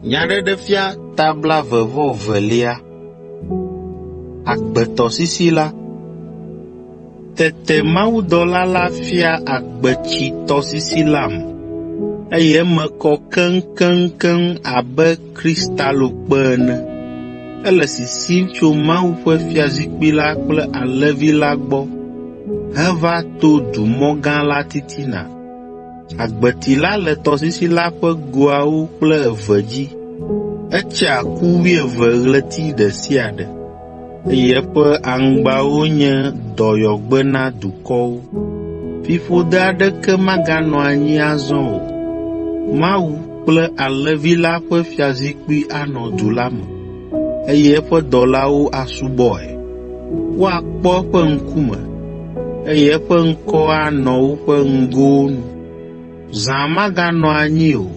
Nyaɖeɖefia ta blaeve-vɔ-evelia. Agbetɔsisi la. Tete mawudɔla la fia agbetsitɔsisi lam, eye eme kɔ keŋkeŋkeŋ abe kristalokpe ene. Ele sisim tso Mawu ƒe fiazikpui la kple Alẽvi la gbɔ heva to dumɔ gã la titina. Agbeti la le tɔsisi la ƒe goawo kple eve dzi. Etsea ku wuieve ɣleti ɖe sia ɖe, eye eƒe aŋgbawo nye dɔyɔgbe na dukɔwo. Fiƒode aɖeke maganɔ anyi azɔ o. Mawu kple Alẽvi la ƒe fiazikpui anɔ du la me, eye eƒe dɔlawo asubɔe. Woakpɔ eƒe ŋkume, eye eƒe ŋkɔ anɔ woƒe ŋgonu. Zã maganɔ anyi o.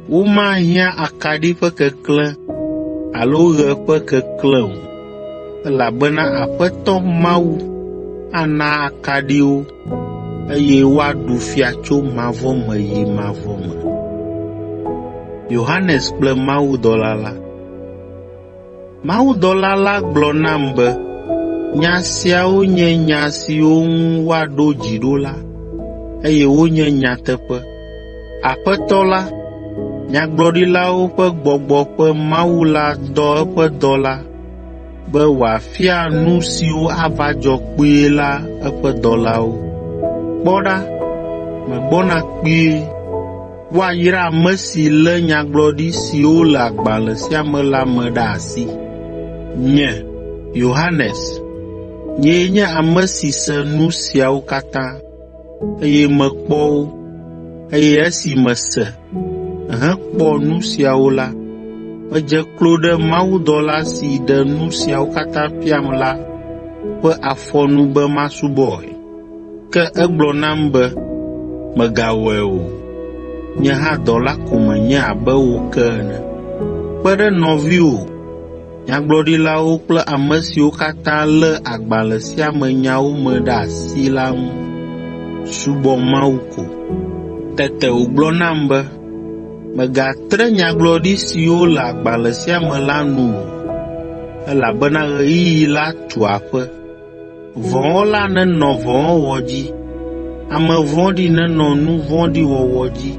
Womahiã akaɖi ƒe keklẽ alo ɣe ƒe keklẽ o, elabena Aƒetɔ Mawu ana akaɖi wo, eye woaɖu fia tso mavɔ me yi mavɔ me. Mawudɔla la gblɔ nam be, “Nya siawo nye nya siwo ŋu woaɖo dzi ɖo la, eye wonye nyateƒe. Aƒetɔ la, nyagblɔɖilawo ƒe Gbɔgbɔ ƒe Mawu la dɔ eƒe dɔla be wòafia nu siwo ava dzɔ kpuie la eƒe dɔlawo. Kpɔ ɖa, megbɔna kpuie. Woayra ame si lé nyagblɔɖi siwo le agbalẽ sia me la me ɖe asi. Nye, Yohanes, nyee nye ame si se nu siawo katã, eye mekpɔ wo, eye esi mese, hekpɔ nu siawo la, medze klo ɖe mawudɔla si ɖe nu siawo katã fiam la ƒe afɔ nu be masubɔe. Ke egblɔ nam be, “Mègawɔe o! Nye hã dɔla ko menye abe wò ke ene, kpe ɖe nɔviwò nyagblɔɖilawo kple ame siwo katã lé agbalẽ sia me nyawo me ɖe asi la ŋu. Subɔ Mawu ko!” Tete wògblɔ nam be, “Mègatre nyagblɔɖi siwo le agbalẽ sia me la nu o, elabena ɣeyiɣi la tu aƒe. Vɔ̃wɔla nenɔ vɔ̃wɔwɔ dzi, ame vɔ̃ɖi nenɔ nu vɔ̃ɖi wɔwɔ dzi,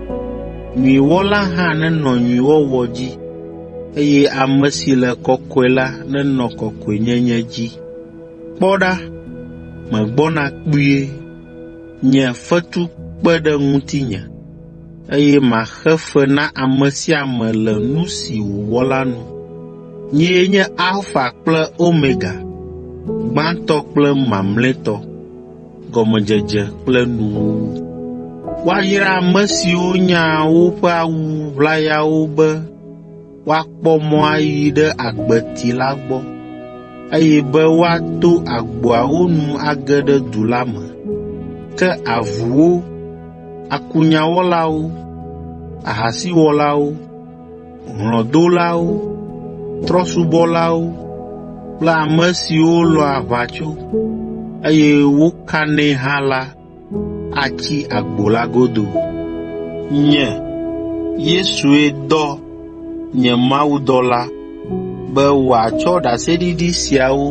nyuiwɔla hã nenɔ nyuiwɔwɔ dzi, eye ame si le kɔkɔe la nenɔ kɔkɔenyenye dzi. Kpɔ ɖa, megbɔna kpuie. Nye fetu kpe ɖe ŋutinye, eye maxe fe na ame sia ame le nu si wòwɔ la nu. Nyee nye Alfa kple Omega, gbãtɔ kple mamlɛtɔ, gɔmedzedze kple nuwuwu. Woayra ame siwo nyaa woƒe awu ʋlayawo be woakpɔ mɔ ayi ɖe agbeti la gbɔ, eye be woato agboawo nu age ɖe du la me. Ke avuwo, akunyawɔlawo, ahasiwɔlawo, hlɔ̃dolawo, trɔ̃subɔlawo kple ame siwo lɔ̃a aʋatso, eye wokanɛ hã la atsi agbo la godo. Nye, Yesue dɔ nye mawudɔla be wòatsɔ ɖaseɖiɖi siawo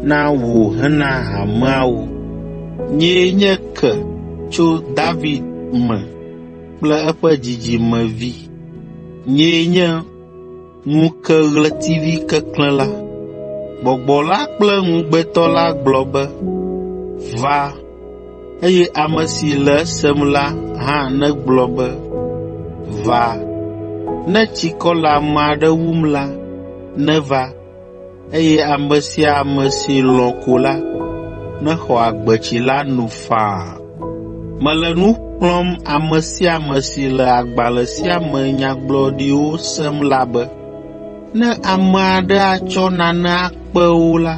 na wò hena hameawo. Nyee nye ke tso David me kple eƒe dzidzimevi. Nyee nye ŋukeɣletivi keklẽ la. Gbɔgbɔ la kple ŋugbetɔ la gblɔ be, “Va!” Eye ame si le esem la hã negblɔ be, “Va!” Ne tsikɔ le ame aɖe wum la, neva, eye ame sia ame si lɔ̃ ko la, nexɔ agbetsi la no faa. Mele nu xlɔ̃m ame sia ame si le agbalẽ sia me nyagblɔɖiwo sem la be, ne ame aɖe atsɔ nane akpe wo la,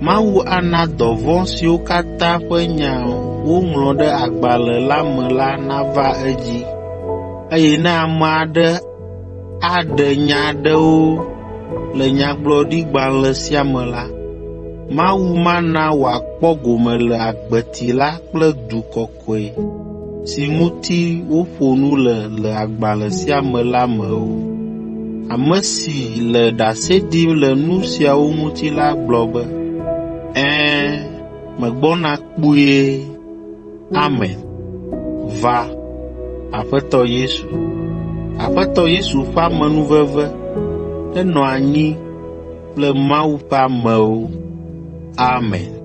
Mawu ana dɔvɔ̃ siwo katã ƒe nya woŋlɔ ɖe agbalẽ la me la nava edzi, eye ne ame aɖe aɖe nya aɖewo le nyagblɔɖigbalẽ sia me la, Mawu mana wòakpɔ gome le agbeti la kple du kɔkɔe si ŋuti woƒo nu le le agbalẽ sia me la me o. Ame si le ɖase ɖim le nu siawo ŋuti la gblɔ be, “Ɛ̃, megbɔna kpuie.” Amen. Va, Aƒetɔ Yesu! Aƒetɔ Yesu ƒe amenuveve nenɔ anyi kple Mawu ƒe amewo. Amen.